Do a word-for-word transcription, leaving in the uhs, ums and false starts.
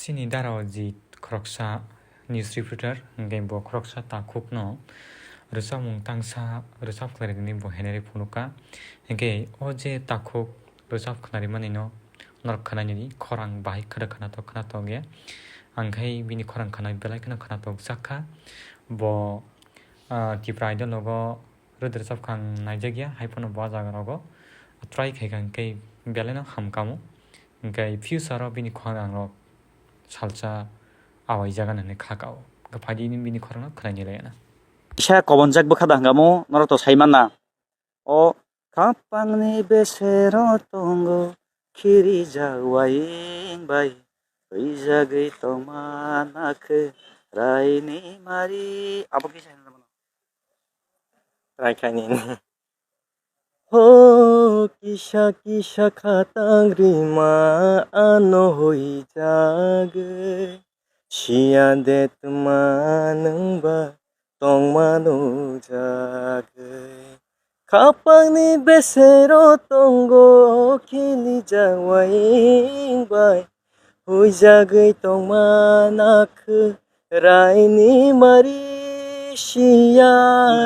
Chini dara o ji khoroksa news reporter, hwnkhe bo khoroksa takhukno rwchapmung tangsa rwchap khlairokni bo heneri phunukha. Hwnkhe o je takhuk rwchap khlaimanino norok khwnanini khorang bahai khwrwk khwnatok khwnatok ya. Ang khai bini khorang khwnai belai kheno khwnatok jak kha. Bo, ah, Tipra Idol logo rwdwrwchap kha ang naijak ya, hai phano bo ah jaga rogo try khai kha hwnkhe belai no ham kamo. Hwnkhe future o bini khorang rok salsa awai jaga nani kha kao. Hwnkhe phaidi bini khorang no khwnai ni lai na. Kisa kobonjak bwkha da hwnkamo norok to sai manna. O khapangni besero tongo khirijak waing bai, huijagwi tongma nakhe raini mari. Abo kisa hinwi mano. Try khaini. Ho kisa kisa khatang rima ano huijagwi, siya de tma nwng ba tongma nujagwi. Khapangni besero tongo khilijak waing bai, huijagwi tongma nakhe raini mari siya.